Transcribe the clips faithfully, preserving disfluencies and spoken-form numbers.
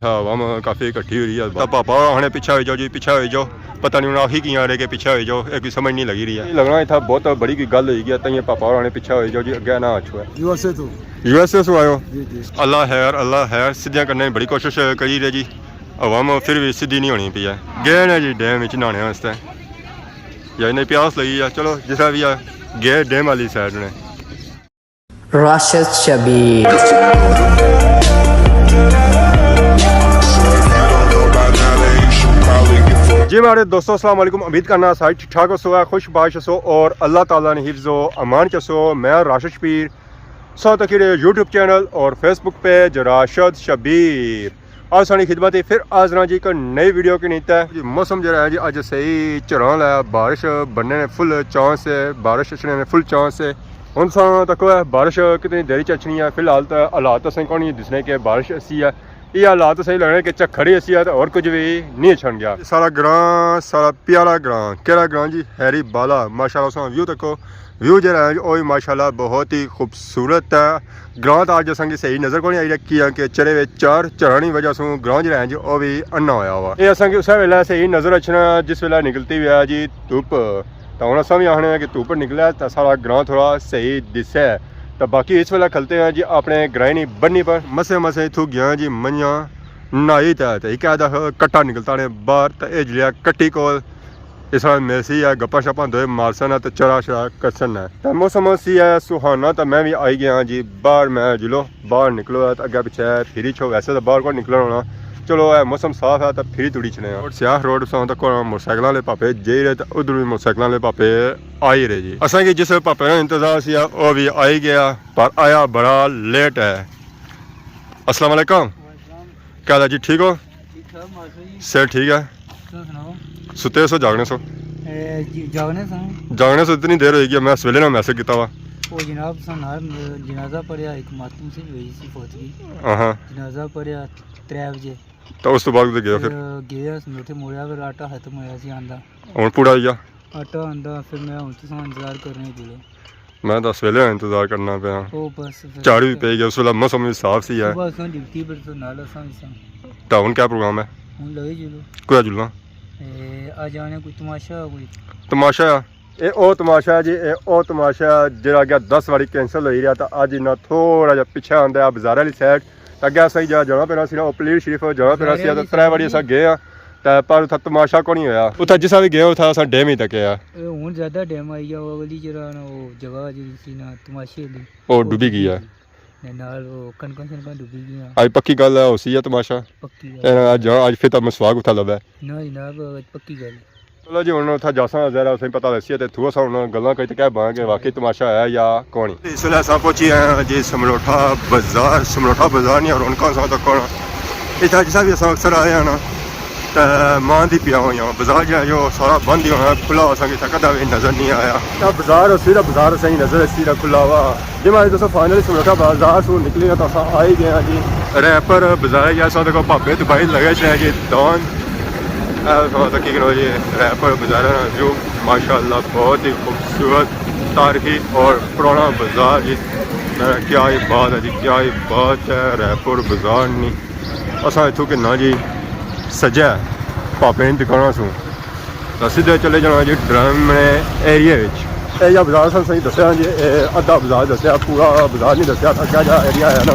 ہاں، عوام کافی اکٹھی ہوئی ہے۔ تاں پاپا ہوراں نے پچھے ہوئی جاؤ جی، پچھے ہوئی جاؤ۔ پتہ نہیں ہن آخی کیاں رہے کہ پچھے ہوئی جاؤ، اے کوئی سمجھ نہیں لگی رہی ہے۔ لگنا اتھا بہت بڑی کوئی گل ہوئی گیا، تاں یہ پاپا ہوراں نے پچھے ہوئی جاؤ جی، اگے نہ آچھو ہے۔ یو ایس اے تو۔ یو ایس اے سو آئے ہو؟ جی، جی۔ اللہ خیر، اللہ خیر، سدھیاں کرنے بڑی کوشش کری رہے جی۔ عوام پھر بھی سدھی نہیں ہونی پئی ہے۔ گئے نے جی ڈیم وچ نہانے واسطے۔ یا انہیں پیاس لگی ہے، چلو جس طرح بھی ہے، گئے ڈیم والی سائیڈ نے۔ راشد شبیر۔ جی میرے دوستو، السلام علیکم۔ امید کرنا سارے ٹھیک ٹھاک ہوسو، خوش باش ہوسو اور اللہ تعالیٰ نے حفظ و امان چ ہوسو۔ میں راشد شبیر، ساتھ تکی رہے یوٹیوب چینل اور فیس بک پیج راشد شبیر۔ آج ساڑی خدمت ہے پھر حاضر ہاں جی ایک نئی ویڈیو کے نیتے۔ جی موسم جڑا ہے جی اج صحیح چران لایا، بارش بننے نے فل چانس ہے، بارش اچھنے نے فل چانس ہے۔ ہن ساں تکو ہے بارش کتنی دیر چ اچھنی ہے، فی الحال تو حالات اساں کونی دسنے کہ بارش اسی ہے۔ یہ حالات اساں لگنے کہ جھکھڑ ہی اسی ہے تو اور کچھ بھی نہیں اچھن گیا۔ سارا گراں، سارا پیارا گراں، کیڑا گراں جی؟ ہیری بالا۔ ماشاءاللہ ساں ویو تکو، ویو جڑا ہے او وی ماشاءاللہ بہت ہی خوبصورت ہے۔ گراں تاں اج اساں کی صحیح نظر کونی آئی رکھی ہے کہ چرے وچ چار چڑھانی وجہ سوں گراں جڑا ہے جی او وی انا ہویا ہوا۔ اے اساں کی اسے ویلے صحیح نظر اچھنا جس ویلے نکلتی ہویا جی دھوپ۔ تاں ہن اساں وی آخنے ہیں کہ دھوپ نکلے تاں سارا گراں تھوڑا صحیح دسے۔ تاں باقی اس ویلے کھلتے ہیں جی اپنے گرائیں نی بنی پر۔ مسے مسے اتھوں گیاں جی منجاں نہائی تے، تے ایک آدھا کٹا نکلتا نے باہر، تے اے جلیا کٹی کول اس طرح ملسی ہے، گپاں شپاں دوئے مارسن ہے تے چرا شرا کرسن ہے۔ تے موسم سی ہے سہانا، تے میں وی آئی گیا ہاں جی باہر۔ میں جلو باہر نکلو ہے تے اگے پچھے پھری چھو، ویسے تے باہر کون نکلنا ہونا۔ چلو اے موسم صاف ہے تے پھری تڑی چھنے ہاں۔ اور سیاہ روڈ ساں تک موٹر سائیکلاں والے پاپے جائی رہے تے ادھر وی موٹر سائیکلاں والے پاپے آئی رہے جی۔ اساں کی جس پاپے نا انتظار سی او وی آئی گیا، پر آیا بڑا لیٹ ہے۔ السلام علیکم۔ کیا حال ہے جی، ٹھیک ہو؟ ٹھیک ٹھاک ماسٹر جی۔ صحت ٹھیک ہے؟ تساں سناؤ۔ ستے سو جاگنے سو؟ اے، جی، جاگنے سو۔ جاگنے سو، اتنی دیر ہوئی گیا، میں سویلے نا میسج کیتا وا۔ او جناب، تساں نال جنازہ پڑھیا، ایک ماتم سی ہوئی سی فوت کی۔ ہاں ہاں۔ جنازہ پڑھیا ترے بجے۔ تو اس تو بعد کدھر گیا پھر؟ پھر گیا سمجھوٹے موڑیا، پھر آٹا ختم ہویا سی آندا۔ ہن پورا ہوئی گیا؟ آٹا آندا، پھر میں ہن تساں انتظار کرنے جلو۔ میں تاں سویلے انتظار کرنا پیا۔ او بس پھر جھڑ وی پئی گیا، اس ویلے موسم وی صاف سی ہے۔ صبح اساں ڈیوٹی پر سو نال اساں وی ساں۔ تاں ہن کیا پروگرام ہے؟ ہن لگے جلو۔ کوئی جلنا؟ اے، آ جانے کوئی تماشا کوئی۔ تماشا؟ اے او تماشا جی، اے او تماشا جڑا گیا دس واری کینسل ہوئی رہیا، تاں اج انہاں تھوڑا جہا پچھے آندا ہے بازار والی سائیڈ۔ تے اگے اساں جا-، جانا پینا سی نا، او پلیر شریف جانا پینا سی، تے ترے واری اساں گئے ہاں، تے پر اتھا تماشا کونی ہویا۔ اتھا جسا وی گئے، اتھا اساں ڈیم ہی تکیا۔ اے ہن زیادہ ڈیم آئی گیا، او والی جگہ نا، او جگہ جیڑی سی نا تماشے دی، او او ڈبی گئی ہے۔ تے نال او کنکاں شنکاں ڈبی گئیاں۔ اج پکی گل ہے، ہوسی ہے تماشا۔ پکی گل۔ اے نا، اج جانا، اج پھر تاں مسواک اتھا لبھے۔ نہ جناب، اج پکی گل۔ چلو جی، ہن اتھا جاساں ذرا اساں پتہ لگسی تے اتھوں اساں ہن گلاں کری تے کہہ باں کہ واقعی تماشا ہے یا کون؟ اس ویلے اساں پہنچی آئے ہاں جی سملوٹھا بازار، سملوٹھا بازار نیاں رونقاں اساں تکو نا۔ اتھا جسا وی اساں اکثر آئے ہاں نا، تے مان دی پیا ہویاں۔ بازار جیڑا جو سارا بند ہی ہونا، کھلا اساں کی اتھا کدا وی نظر نہیں آیا۔ تے بازار اسی دا، بازار اساں کی نظر اسی دا کھلا ہوا۔ جی میں تساں فائنلی سملوٹھا بازار سوں نکلی نا، تاں اساں آئی گئے ہاں جی ریپر بازار۔ یا اساں تکو بھابے تے بھائی لگے سے جی دان۔ اے تساں تکی کنو جی ریپر بازار نا ویو، ماشاءاللہ بہت ہی خوبصورت تاریخی اور پرانا بازار جی۔ کیا ہی بات ہے جی، کیا ہی بات ہے ریپر بازار نی۔ اساں اتھوں کناں جی سجے پاپے نی دکاناں سوں تاں سیدھے چلے جانا جی ڈرم نے ایریے وچ۔ اے جا بازار سن صحیح دسیا جی، اے ادھا بازار دسیا، پورا بازار نہیں دسیا، اگا جا ایریا ہے نا،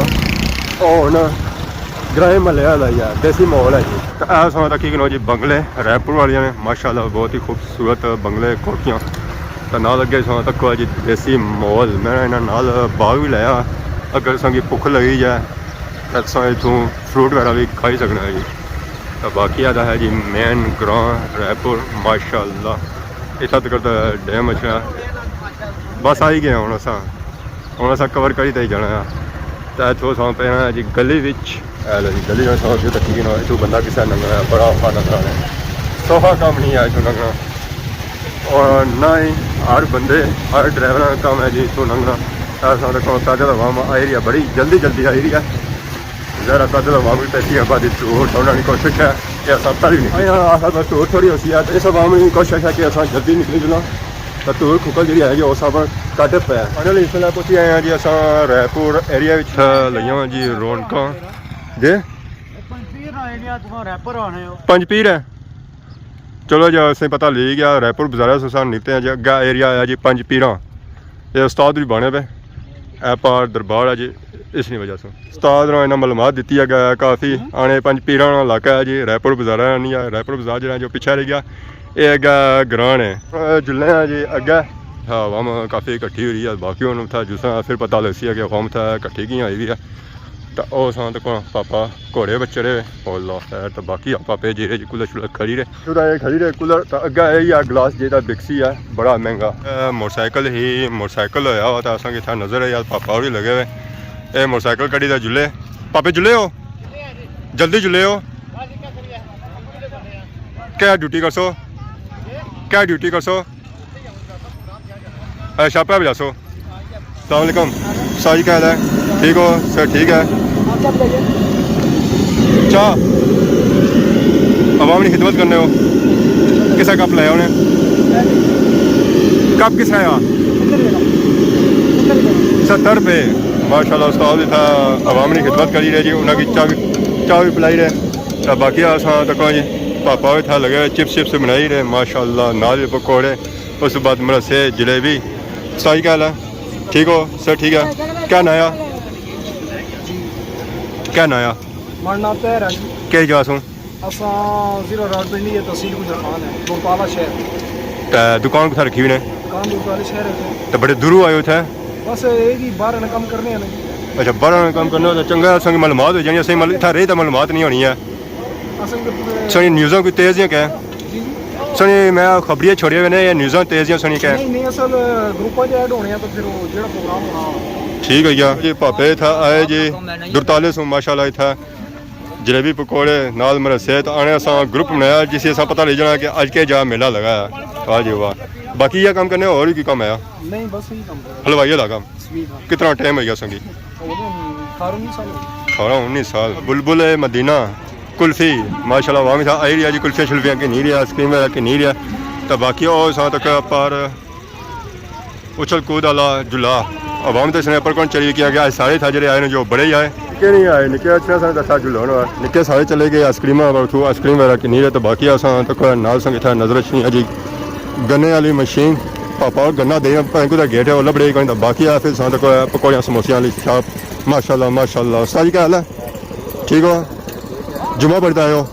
او ہن گرائیں محلے والا ہی ہے، دیسی ماحول ہے جی۔ تے اے ساں تکی کنو جی بنگلے ریپور والیاں نے، ماشاءاللہ بہت ہی خوبصورت بنگلے، کوٹھیاں۔ تے نال اگے ساں تکو جی دیسی ماحول، میں انہاں نال باغ بھی لایا، اگر ساں کی بھوک لگی جائے تے ساں اتھوں فروٹ وغیرہ بھی کھائی سکنا ہے جی۔ تے باقی آ ہے جی مین گراں رائے پور، ماشاءاللہ۔ اتھا تک تے ڈیم اچھا۔ بس آئی گئے ہن اساں، ہن اساں کور کری تے ہی جانا ہے۔ تے اتھوں اساں پینا ہے جی گلی وچ۔ اے لو جی گلی وچ اساں جو تکی گئے نا، اتھوں بندہ کسے لنگھنا ہے، بڑا اوکھا لنگھنا ہے۔ سوکھا کم نہیں ہے اتھوں لنگھنا۔ اور نہ ہی ہر بندے، ہر ڈرائیور کا کم ہے جی اتھوں لنگھنا۔ اے ساں تکو پیدل عوام آئی رہی ہے، بڑی جلدی جلدی آئی رہی ہے۔ ذرا پیدل عوام کی پیسی آبادی ٹور چھوڑنے کی کوشش ہے کہ اساں پہلے نکلی۔ ہاں، آخر بس ٹور تھوڑی ہوسی ہے، تے اس عوام کی کوشش ہے کہ اساں جلدی نکلی جلاں، تے ٹور کھکل جڑی ہے جو اساں پر کٹ پے۔ فائنلی اس ویلے پہنچی آئے ہیں جی اساں رائے پور ایریا وچ۔ لگیاں جی رونقاں۔ جی؟ ایریا تساں ریپر آنے ہو۔ پنج پیر ہے۔ چلو جی، اسیں پتہ لگی گیا، رائے پور بازار سے اساں نکلتے ہیں جی، اگا ایریا آیا جی پنج پیراں۔ یہ استاد بھی بنے پہ، اے پار دربار ہے جی، اس نی وجہ سے استاد نے انہاں معلومات دیتی ہے کہ کافی آنے پنج پیراں نا علاقہ ہے جی، رائے پور بازار ہے، نہیں ہے، رائے پور بازار جڑا جو پیچھے رہ گیا، یہ اگا گران ہے۔ اے جلنے ہیں جی اگا، ہاں، عوام کافی اکٹھی ہوئی ہے، باقی ہن اتھا جساں پھر پتہ لگسی ہے کہ عوام اتھا اکٹھی کیاں ہوئی ہوئی ہے۔ تے او اساں تکو پاپا گھوڑے بچے رہے، او اللہ خیر۔ تے باقی ہم پاپے جی رہے جی کولر شولر کھڑی رہے۔ شروع اے کھڑی رہے کولر، تے اگے اے یا گلاس جیہڑا بکسی ہے، بڑا مہنگا۔ اے موٹرسائیکل ہی، موٹرسائیکل ہویا ہوا تے اساں کی اتھا نظر ہے یار پاپا ہوری لگے ہوئے۔ اے موٹرسائیکل کڈی تے جلے۔ پاپے جلے ہو؟ جلدی جلے ہو؟ کیا ڈیوٹی کرسو؟ کیا ڈیوٹی کرسو؟ اے شاپا پہ جاسو۔ السلام علیکم۔ ساجی کیا حال ہے؟ ٹھیک ہو؟ سر ٹھیک ہے۔ چاہ عوام نی خدمت کرنے ہو؟ کسا کپ لایا انہیں؟ کپ کس آیا؟ ستر روپے۔ ماشاءاللہ استاد اتھا عوام نی خدمت کری رہے جی، انہاں کی چاہ بھی، چاہ بھی پلائی رہے۔ تے باقی اساں تکو جی پاپا اتھا لگے ہوئے، چپس چپس بنائی رہے ماشاءاللہ، نال پکوڑے، اس بعد مرسے، جلیبی۔ ساجی کیا حال ہے؟ ٹھیک ہو؟ سر ٹھیک ہے۔ کیا نایا؟ کیا نایا؟ ماڑا ناں طاہر ہے جی۔ کہڑی جگہ سوں؟ اساں ضلع راجدھانی ہے، تحصیل گجران ہے، بمتالہ شہر۔ تے دکان کتھا رکھی ہوئی نے؟ دکان بمتالہ شہر ہے۔ تے بڑے دوروں آئے ہو اتھے؟ بس اے جی باہر آنے کم کرنے ہیں نا جی۔ اچھا، باہر آنے کم کرنے ہو تے چنگا ہے، اساں کی معلومات ہو جانی، اساں مل-، اتھا رہی تے معلومات نہیں ہونی ہے۔ اساں کی سنی نیوزاں کوئی تیز یا کیا؟ جی جی۔ سنی میں خبریاں چھوڑیاں ہوئے نے، یہ نیوزاں تیز یا سنی کیا؟ نہیں نہیں، اصل گروپاں چ ایڈ ہونے ہیں تو پھر وہ جڑا پروگرام ہونا۔ ٹھیک ہے یار، یہ پاپے اتھا آئے جی، درتالے سوں ماشاءاللہ اتھا جلیبی پکوڑے نال مرسے تے آنے اساں گروپ بنایا جس اساں پتہ لگ جانا کہ اج کے جا میلہ لگا ہے۔ واہ جی واہ۔ باقی یہ کام کرنے ہو، اور بھی کوئی کام ہے؟ نہیں، بس یہی کام کرنا۔ حلوائی والا کام۔ سویٹ، ہاں۔ کتنا ٹائم ہو گیا سنگی؟ ہو گئے اٹھارہ انیس سال ہو گئے۔ اٹھارہ انیس سال۔ بلبل مدینہ کلفی، ماشاءاللہ عوام اتھا آئی رہی ہے جی، کلفیاں شلفیاں کی نہیں رہیا، آئس کریم وغیرہ کی نہیں رہیا۔ تے باقی او اساں تک پار اچھل کود والا جھولا۔ عوام تے سنے پر کون چلی گیا کہ اج سارے تھا جڑے آئے نے جو بڑے ہی آئے۔ نکے نہیں آئے، نکے اچھے سن دسا جھولا ہونا۔ نکے سارے چلے گئے آئس کریم، اتھوں آئس کریم وغیرہ کی نہیں رہے، تو باقی اساں تک نال سنگ اتھا نظر اچھنی ہے جی۔ گنے والی مشین، پاپا اور گنا دے پائیں کو گیٹ ہے، وہ لبڑے کوئی، باقی آ پھر اساں تک پکوڑیاں سموسیاں والی شاپ۔ ماشاءاللہ، ماشاءاللہ۔ استاد جی کیا حال ہے؟ ٹھیک ہو؟ جمعہ پڑھتا ہے ہو؟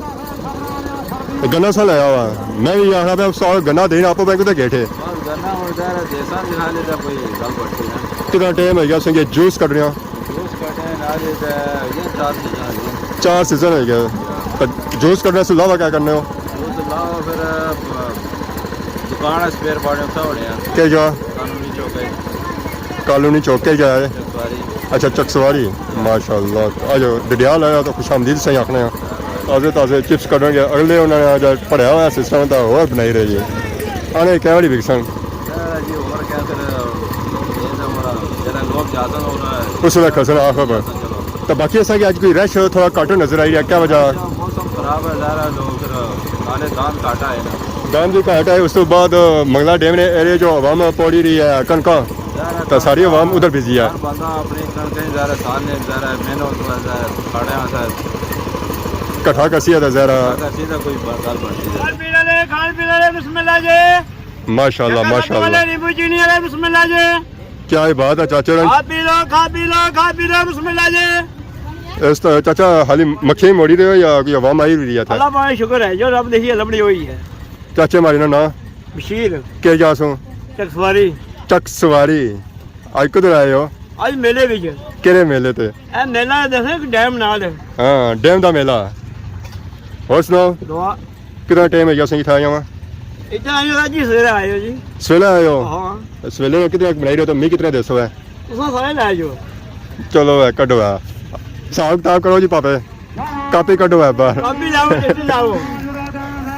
گنا سا لایا ہوا۔ میں بھی آخنا پیا، استاد گنا دین آپ پہ کتے گیٹے۔ بس گنا ہن ظاہر ہے دیساں دی حال ہے، کوئی گل بڑھتی ہے۔ کتنا ٹائم ہو گیا سنگے جوس کڈ رہے ہاں؟ جوس کڈ رہے ہیں، نال یہ تے یہ چار سیزن ہو گئے۔ چار سیزن ہو گئے۔ تے جوس کڈنے سے علاوہ کیا کرنے ہو؟ اس علاوہ پھر، آ، دکان ہے، اسپیئر پارٹ اتھا ہونے ہیں۔ کیا جا؟ کالونی چوک ہے۔ کالونی چوک کیا جا ہے؟ چکسواری۔ اچھا، چکسواری۔ ماشاءاللہ۔ اج ڈڈیال آیا تو خوش آمدید سائیں آخنے ہیں۔ تازے تازے چپس کڈن گے۔ اگلے انہوں نے اج پڑھیا ہوا سسٹم تھا، اور بنائی رہی ہے۔ آنے کیا والی وکسن؟ یار جی، اور کیا پھر، یہ تو ہمارا جڑا لوگ زیادہ ہو رہا ہے۔ اس ویلے کھسن آخر پر۔ تو باقی ایسا کہ اج کوئی رش تھوڑا گھٹ نظر آئی رہا، کیا وجہ؟ موسم خراب ہے، ظاہر ہے، لوگ پھر نالے دان گھٹ آئے نا۔ دان بھی گھٹ آئے، اس تو بعد منگلا ڈیم نے ایریا جو عوام پوڑی رہی ہے، کنکاں، ظاہر ہے، تو ساری عوام ادھر بزی ہے۔ ہر بندہ اپنی کنکیں ظاہر ہے، سال نے ظاہر ہے، محنت ہوتا ہے، ظاہر ہے، کھڑے ہیں، ظاہر ہے۔ کٹھا کسی ہے تو ظاہر ہے۔ کسی تو کوئی گل بنتی ہے۔ کھان پین والے، کھان پین والے، بسم اللہ جی۔ ماشاءاللہ، ماشاءاللہ۔ والے، نیمبو چینی والے، بسم اللہ جی۔ کیا ہی بات ہے چاچا۔ کھا پی لو، کھا پی لو، کھا پی لو، بسم اللہ جی۔ اس طرح چاچا حالی مکھیاں موڑی رہے ہو یا کوئی عوام آئی ہوئی ہے اتھے؟ اللہ پاک شکر ہے، جو رب دیکھی لبڑی ہوئی ہے۔ چاچے ماڑے نا ناں؟ بشیر۔ کیا جا سوں؟ چکسواری۔ چکسواری۔ اج کدھر آئے ہو؟ اج میلے وچ۔ کیڑے میلے تے؟ اے میلہ دسے ڈیم نال۔ ہاں، ڈیم دا میلہ۔ اور سناؤ؟ دعا۔ کتنا ٹائم ہے جی اساں اتھا آیا ہوا؟ اتھا آیا ہوا جی، سویرے آئے ہو جی۔ سویرے آئے ہو؟ ہاں۔ سویرے کتنے بنائی رہے ہو تو میں کتنے دے سو ہے؟ تساں سارے لے آئے ہو۔ چلو اے کڈو اے۔ حساب کتاب کرو جی پاپے۔ کاپی کڈو اے باہر۔ کاپی لاؤ، چٹی لاؤ۔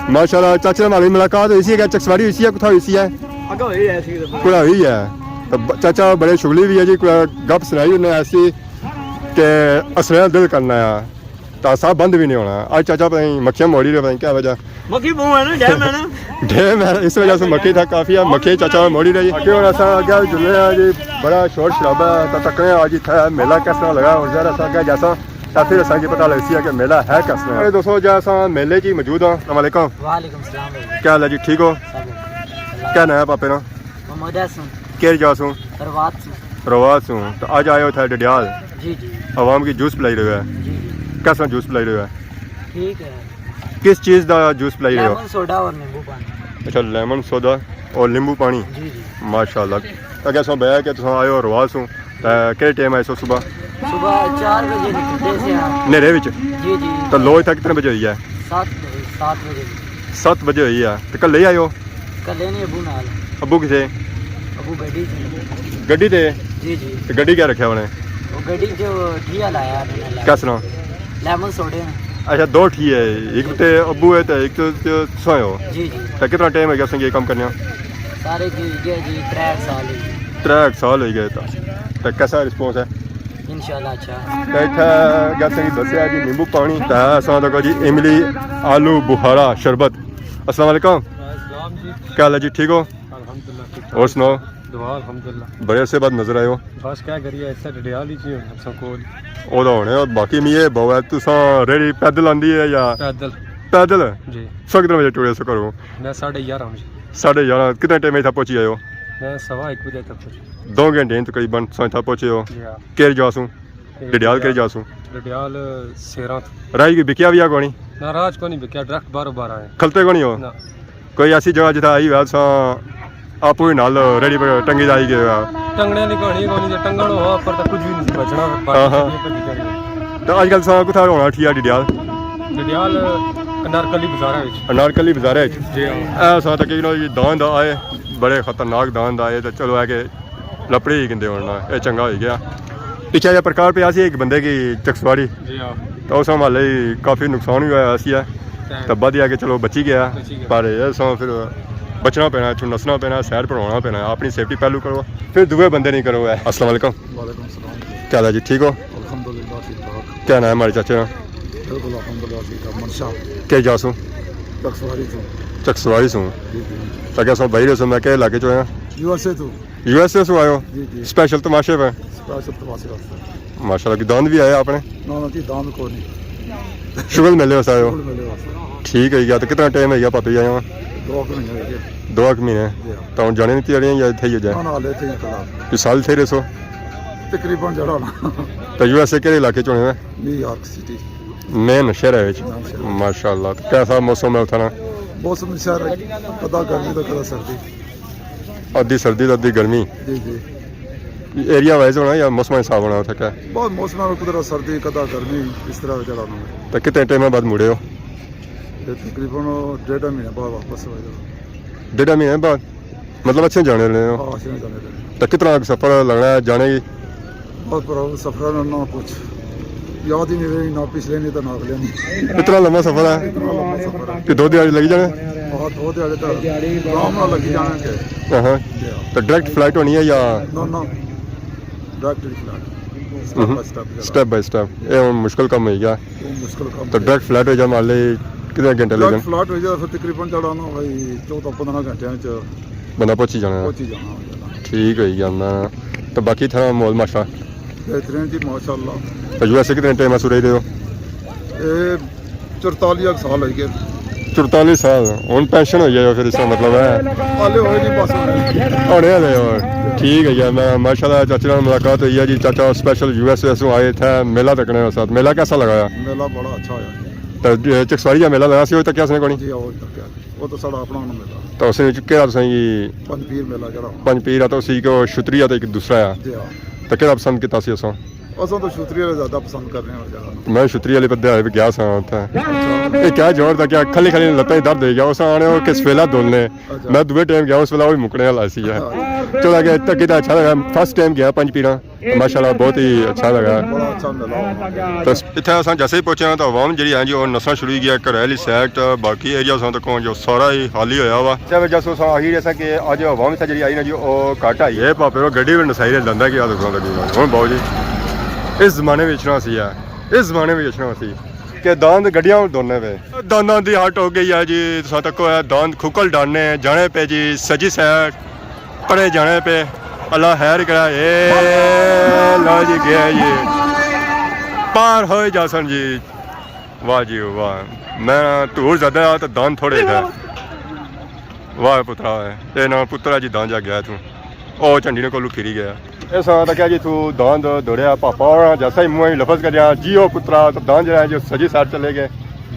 ماشاءاللہ، چاچے نال ملاقات ہوئی سی، کیا چکسواری ہوئی سی یا کتھا ہوئی سی ہے؟ اگا ہوئی ہے سی۔ کوڑا ہوئی ہے۔ تو ب-، چاچا بڑے شغلی بھی ہے جی، کوئی گپ سنائی انہیں ایسی کہ اسرے دل کرنا ہے۔ تاں سا بند بھی نہیں ہونا۔ اج چاچا پتہ نہیں مکھیاں موڑی رہے، پتہ نہیں کیا وجہ۔ مکھی بہوں ہے نا، ڈیم ہے نا۔ ڈیم ہے، اس وجہ سے مکھی تھا کافی ہے، مکھی چاچا موڑی رہی۔ باقی ہن اساں اگے جلنے آں جی، بڑا شور شرابہ ہے، تاں تکنے آں جی اتھا میلہ کس طرح لگا، اور ظاہر اساں اگے جاساں۔ تاں پھر اساں کی پتہ لگسی ہے کہ میلہ ہے کس طرح۔ اے دوستو، جا اساں میلے چ ہی موجود ہاں۔ السلام علیکم۔ وعلیکم السلام بھائی۔ کیا حال ہے جی؟ ٹھیک ہو؟ سب اللہ۔ کیا نام ہے پاپے نا؟ محمد حسن۔ کیڑ جا سوں؟ رواس سوں۔ رواس سوں۔ تو اج آئے ہو تھا ڈڈیال؟ جی جی۔ عوام کی جوس پلائی رہے ہو؟ جی جی۔ کیسا جوس پلائی رہے ہو؟ ٹھیک ہے۔ کس چیز دا جوس پلائی رہے ہو؟ لیمن سوڈا اور نیمبو پانی۔ اچھا، لیمن سوڈا اور لیمبو پانی۔ جی جی۔ ماشاءاللہ۔ اگے سو بیا کہ تساں آئے ہو رواس سوں، تے کہڑے ٹائم آئے سو؟ صبح؟ صبح چار بجے نکلتے سے ہاں۔ نیرے وچ؟ جی جی۔ تو لو اتھا کتنے بجے ہوئی ہے؟ سات بجے، سات بجے۔ ست بجے ہوئی ہے۔ تے کلے ہی آئے ہو؟ کلے نہیں، ابو نال۔ ابو کتھے؟ ابو گڈی چ۔ گڈی تے؟ جی جی۔ تے گڈی کیا رکھیا انہیں؟ وہ گڈی جو ٹھیا لایا انہوں نے۔ کس ناں؟ لیمن سوڈے نے۔ اچھا، دو ٹھی ہے، ایک تے ابو ہے تے ایک تے، تے تساں ہو۔ جی جی۔ تے کتنا ٹائم ہو گیا تساں کی یہ کام کرنے ہو؟ سارے کی ہوئی گئے جی، ترے سال ہوئی گئے۔ ترے سال ہوئی گئے تا۔ تے کیسا رسپانس ہے؟ انشاءاللہ اچھا۔ تے اتھے گیسے کی دسیا جی نیمبو پانی، تے اساں تک جی املی آلو بخارا شربت۔ السلام علیکم۔ السلام جی۔ کیا حال ہے جی؟ ٹھیک ہو؟ الحمدللہ ٹھیک ٹھاک۔ اور سناؤ؟ دعا الحمدللہ۔ بڑے عرصے بعد نظر آئے ہو۔ بس کیا کریے، ایسے ڈڈیال ہی چی ہونے سب کول۔ او دا ہونے، باقی میں یہ بہو ہے، تساں ریڑھی پیدل آندی ہے یا؟ پیدل۔ پیدل؟ جی۔ سو کتنے بجے ٹرے سو کرو؟ میں ساڑھے گیارہ بجے۔ ساڑھے گیارہ، کتنے ٹائم اتھا پہنچی آئے ہو؟ میں سوا ایک بجے تک پہنچا۔ دو گھنٹے ہیں تقریباً تساں اتھا پہنچے ہو۔ جی ہاں۔ کیڑ جا سوں؟ ڈڈیال کیڑ جا سوں؟ ڈڈیال سیراں تو۔ راج کوئی بکیا بھی آ کونی؟ نہ، راج کو نہیں بکیا، ڈائریکٹ باہروں باہر آئے۔ کھلتے کونی ہو؟ نہ۔ کوئی ایسی جگہ جتھا آئی ہویا تساں آپو ہی نال ریڑھی پر ٹنگی جائی گئے ہو؟ ٹنگنے نہیں کونی، کونی تے ٹنگن ہو پر تے کچھ بھی نہیں بچنا، باقی ہاں، ہاں۔ چیزیں بھجی جانی۔ تو اج کل تساں کتھا ہونا ٹھیا ڈڈیال؟ ڈڈیال انارکلی بازارہ وچ۔ انارکلی بازارہ وچ؟ جی ہاں۔ اے ساں تقریباً یہ داند آئے، بڑے خطرناک داند آئے، تو چلو اے کہ لپڑی ہی کندے ہونا، اے چنگا ہوئی گیا۔ پچھے جا پرکار پہ آسی ایک بندے کی چکسواری۔ جی ہاں۔ تو اس حوالے ہی کافی نقصان بھی ہویا سی ہے۔ تے۔ تو بعد یہ کہ چلو بچی گیا۔ بچی گیا۔ پر یہ سو پھر بچنا پینا، اتھوں نسنا پینا، سائیڈ پر ہونا پینا، اپنی سیفٹی پہلو کرو، پھر دوے بندے نہیں کرو ہے۔ السلام علیکم۔ وعلیکم السلام۔ کیا حال ہے جی؟ ٹھیک ہو؟ الحمدللہ ٹھیک ٹھاک۔ کیا نام ہے ہمارے چاچے نا؟ بالکل الحمدللہ ٹھیک ٹھاک۔ منشا۔ کیا جا سوں؟ چکسواری سوں۔ چکسواری سوں۔ جی، جی۔ تو کیا سو بھائی رہے سو، میں کیا علاقے چ ہویا؟ یو ایس اے تو۔ یو ایس اے سوں آئے ہو؟ جی، جی۔ اسپیشل تماشے پہ؟ اسپیشل تماشے واسطے۔ ماشاءاللہ، کوئی داند بھی آئے اپنے؟ نہ، نہ جی، داند کوئی نہیں۔ شغل میلے واسطے آئے ہو؟ شغل میلے واسطے۔ ٹھیک ہے یار، تو کتنا ٹائم ہے یار پاپے آئے ہو؟ دو ایک مہینے ہوئے گئے۔ دو ایک مہینے؟ جی ہاں۔ تو ہن جانے نی تیاریاں یا اتھے ہی ہو جائے؟ نہ، نہ، ہلے اتھے ہی کھڑا۔ کوئی سال اتھے رہسو؟ تقریباً جڑا نا۔ تو یو ایس اے کہڑے علاقے چ ہونے ہیں؟ نیو یارک سٹی۔ مین شہر ہے وچ؟ مین شہر۔ ماشاءاللہ۔ تو کیسا موسم ہے اتھا نا؟ موسم شہر ہے، کدا گرمی تو کدا سردی۔ ادھی سردی تو ادھی گرمی۔ جی، جی۔ ایریا وائز ہونا یا موسم حساب ہونا اتھا کیا؟ بہت موسم ہے، کدھر سردی، کدا گرمی، اس طرح چلا نا۔ تو کتنے ٹائم بعد مڑے ہو؟ یہ تقریباً ڈیڑھ مہینے بعد واپس ہو جاؤ۔ ڈیڑھ مہینے بعد؟ مطلب اچھے جانے رہے ہو؟ ہاں، اچھے جانے رہے۔ تو کتنا سفر لگنا ہے جانے کی؟ بہت پر سفر ہے نہ کچھ یاد ہی نہیں رہی، نہ پچھلے نہیں تو نہ اگلے نہیں۔ اتنا لمبا سفر ہے؟ اتنا لمبا سفر ہے۔ کہ دو دیہاڑی لگی جانے؟ ہاں، دو دیہاڑے تو آرام نال لگی جانے کہ۔ ہاں۔ جی ہاں۔ تو ڈائریکٹ فلائٹ ہونی ہے یا؟ نہ، نہ۔ ڈائریکٹ فلائٹ۔ سٹیپ بائی سٹیپ۔ سٹیپ بائی سٹیپ۔ یہ ہن مشکل کم ہوئی گیا۔ وہ مشکل کم تو ہے۔ ڈائریکٹ فلائٹ ہو جائے، مان لے کتنے گھنٹے لگن؟ ڈائریکٹ فلائٹ ہو جائے، پھر تقریباً جڑا نا بھائی چودہ پندرہ گھنٹے چ بندہ پہنچی جانا۔ پہنچی جانا ہو جانا۔ ٹھیک ہوئی گیا نا۔ تو باقی تھا مول ماشا؟ بہترین جی، ماشاءاللہ۔ تو یو ایس اے کتنے ٹائم سو رہی رہے ہو؟ اے چرتالیس سال ہوئی گئے۔ چرتالیس سال؟ ہن پینشن ہوئی ہے پھر اس کا مطلب ہے؟ ہالے ہوئے نہیں، بس ہونے۔ ہونے والے ہو۔ ٹھیک ہے یار، میں ماشاءاللہ چاچے نال ملاقات ہوئی ہے جی، چاچا اسپیشل یو ایس اے سوں آئے تھے میلہ تکنے واسطے۔ میلہ کیسا لگا؟ میلہ بڑا اچھا ہویا۔ تو چکسواری جا میلہ لگا سی، وہ تک کیا سنے کونی؟ جی، وہ تک کیا۔ وہ تو ساڑا اپنا ہونا میلہ۔ تو اس نے کہڑا تساں کی؟ پنج پیر میلہ کہڑا ہونا؟ پنج پیر آ تو اسی کو شتری آ تو ایک دوسرا آ۔ جی ہاں۔ تو کہڑا پسند کیتا سی اساں؟ اساں تو شتری والا زیادہ پسند کرنے والا جگہ نا۔ میں شتری والے پدے آئے گیا سا اتھے۔ اچھا۔ یہ کیا جوڑ تھا، کیا کھلی کھلی لتاں ہی درد ہوئی گیا، اس آنے وہ کس ویلا دھلنے۔ اچھا۔ میں دوے ٹائم گیا، اس ویلا وہ مکنے والا سی ہے۔ ہاں۔ چلو اگے تک کیتا اچھا لگا، فرسٹ ٹائم گیا پنج پیراں۔ ماشاءاللہ، بہت ہی اچھا لگا۔ بڑا اچھا میلہ ہوا۔ تو اتھے اساں جیسے ہی پہنچے ہاں تو عوام جڑی ہے جی، وہ نسنا شروع ہوئی گیا، گھر والی سائیڈ، باقی ایریا ساں تو کون جو سارا ہی خالی ہویا ہوا۔ چاہے وجہ سو ساں آخر ایسا کہ اج عوام اتھے جڑی آئی نا جی، وہ گھٹ آئی ہے۔ پاپے رو گڈی بھی نسائی رہے، دندا کی حالت ہونا لگی ہوئی۔ ہن باؤ جی، اس زمانے میں اچھنا سی ہے، اس زمانے میں اچھنا سی کہ داند گڈیاں دھونے پہ۔ دانداں دی ہٹ ہو گئی ہے جی، تساں تکو ہے، داند کھکل ڈالنے جانے پہ جی، سجی سائیڈ۔ پڑے جانے پہ، اللہ خیر کرا۔ اے لو جی، گیا جی۔ پار ہوئے جاسن جی۔ واہ جی واہ۔ میں دھوڑ زیادہ آ تے داند تھوڑے تھے۔ واہ پترا ہے۔ اے نا پترا جی داند جا گیا اتھوں۔ او جھنڈی نے کولوں پھری گیا۔ اس طرح تکیا جی اتھوں داند دوڑیا، پاپا ہوراں جیسا ہی منہ ہی لفظ کریا، "جی او پترا"، تے داند جیڑا ہے جو سجی سائیڈ چلے گئے۔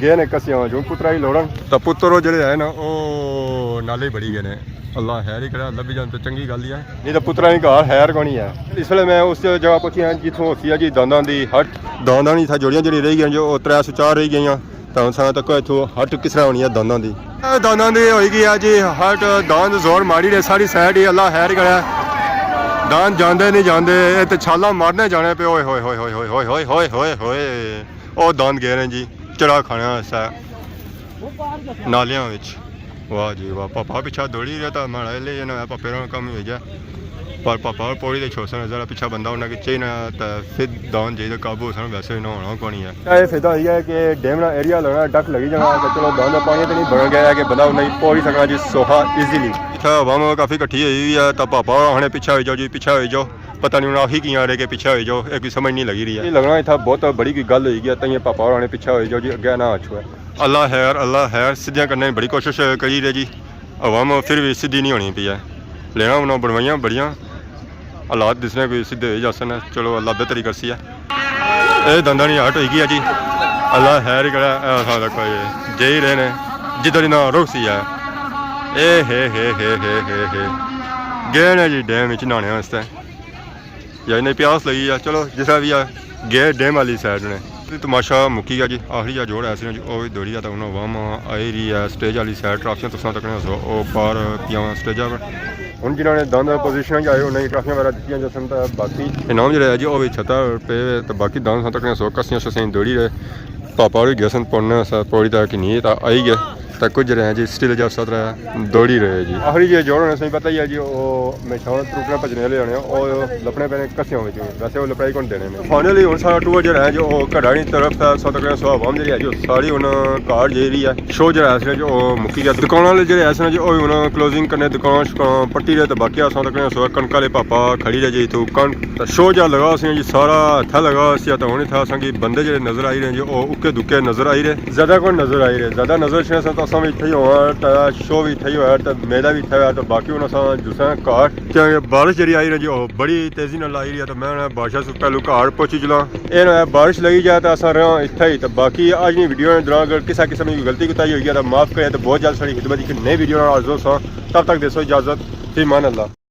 گئے نے کسیاں جو پترا ہی لوڑن۔ تے پتر او جیڑے ہے نا، او نالے ہی بڑی گئے نے۔ اللہ خیر ہی کرے، لبھی جان تے چنگی گل ہی ہے۔ نہیں تے پترا ہی گھر خیر کونی ہے۔ اس ویلے میں اس جگہ پہنچی ہاں جتھوں ہوسی ہے جی دانداں دی ہٹ۔ دانداں نی تھا جوڑیاں جیڑی رہی گئیاں جو او ترے سو چار رہی گئیاں۔ تے ہن ساں تکو اتھوں ہٹ کس طرح ہونی ہے دانداں دی۔ اے دانداں دی ہوئی گئی ہے جی ہٹ، داند زور ماری رہے ساری سائیڈ ہی، اللہ خیر ہی کرے۔ داند جاندے نہیں جاندے، اے تے چھالاں مارنے جانے پے، اوئے ہوئے ہوئے ہوئے ہوئے ہوئے ہوئے ہوئے ہوئے ہوئے۔ او داند گئے نے جی چڑا کھانے واسطے نالیاں وچ۔ واہ جی واہ، پاپا پچھا دوڑی رہیا تھا، ماڑا لے جانا ہویا، پاپے نا کم ہی ہوئی گیا۔ پر پاپا اور پوڑی دے چھوڑ سن، ذرا پچھا بندہ انہاں کے چاہیے نا، تے پھر داند جائی تے قابو ہو سن، ویسے انہاں ہونا کونی ہے۔ اے فائدہ ہوئی ہے کہ ڈیم نا ایریا لگنا، ڈک لگی جانا، تے چلو داند دا پانی تے نہیں بڑا گیا ہے کہ بندہ انہاں کی پوڑی سکنا جی سوہا ایزیلی۔ اتھا عوام کافی کٹھی ہوئی ہوئی ہے، تے پاپا ہونے پچھا ہوئی جاؤ جی، پچھا ہوئی جاؤ۔ پتہ نہیں انہاں آخی کیاں رہے کہ پچھا ہوئی جاؤ، اے کوئی سمجھ نہیں لگی رہی ہے۔ یہ لگنا اتھا بہت بڑی کوئی گل ہوئی گیا، تائیں پاپا ہونے پچھا ہوئی جاؤ جی، اگے نہ آچھو ہے۔ اللہ خیر، اللہ خیر، سدھیاں کرنے بڑی کوشش کری رہے جی، عوام پھر بھی سدھی نہیں ہونی پئی ہے۔ لینا انہاں بنوائیاں بڑیاں، حالات دسنے کوئی سدھے ہوئی جاسن، چلو اللہ بہتری کرسی ہے۔ اے دانداں نی ہٹ ہوئی گئی ہے جی، اللہ خیر ہی کرے، اے اساں تک کوئی جائی رہے نے، جدھر انہاں رک سی ہے۔ اے ہے ہے ہے ہے ہے ہے۔ گئے نے جی ڈیم وچ نہانے واسطے۔ یا انہیں پیاس لگی ہے، چلو جس طرح بھی ہے، گئے ڈیم والی سائیڈ نے۔ تماشا مکی گیا جی، آخری جا جوڑ ایسے نے جی، او وی دوڑی گیا، تے ہن عوام آئی رہی ہے سٹیج والی سائیڈ، ٹرافیاں تساں تکنے سو، او پار پیاں سٹیجاں پر۔ ہن جنہاں نے داند پوزیشن چ آئے، انہاں کی ٹرافیاں وغیرہ دتیاں جاسن، تے باقی انعام جڑا ہے جی، او وی چھتا پے، تے باقی داند تساں تکنے سو، کسیاں شسیاں دوڑی رہے۔ پاپا ہوری گئے سن پڑھنے واسطے، پوڑی تک نہیں تاں آئی گئے، تاں کچھ رہے ہیں جی، سٹل جا ساتھ رہے، دوڑی رہے جی۔ آخری جے جوڑ ہونے ساں پتہ ہی ہے جی، او ہمیشہ ترٹنے بھجنے والے ہونے، او لپنے پینے کسیاں وچ، ویسے او لپڑائی کون دینے نے۔ فائنلی ہن سارا ٹور جڑا ہے جو او گھراں نی طرف ہے، سو تکنے سو عوام جڑی ہے جو ساری ہن گھر جائی رہی ہے۔ شو جڑا ہے اس نے جو او مکی گیا۔ دکان والے جڑے ایسے نے جو او ہن کلوزنگ کرنے، دکان شکان پٹی رہے، تے باقی اساں تکنے سو کنک والے پاپا کھڑی رہے جی، تو کنک تے شو جا لگا سی جی، سارا اتھا لگا سی، تے ہن اتھا اساں کی بندے جڑے نظر آئی رہے جی، او اکے دکے نظر آئی رہے، زیادہ کوئی نظر آئی رہے، زیادہ نظر اچھنے ساں تے اساں وی اتھے ہی ہوواں، تے شو وی اتھے ہی ہویا، تے میلہ وی اتھے ہویا، تے باقی ہن اساں جساں گھر، کیونکہ بارش جڑی آئی رہی جی، او بڑی تیزی نال آئی رہی ہے، تے میں انہاں بارشاں سوں پہلو گھر پہنچی چلاں۔ اے نہ ہویا بارش لگی جائے تے اساں رہاں اتھے ہی، تے باقی اج نی ویڈیو نے دوران اگر کسے قسم کی غلطی کوتاہی ہوئی ہے تے معاف کرے، تے بہت جلد ساڑی خدمت اچ اک نئی ویڈیو نال حاضر ہوساں۔ تب تک دیسو اجازت، فی امان اللہ۔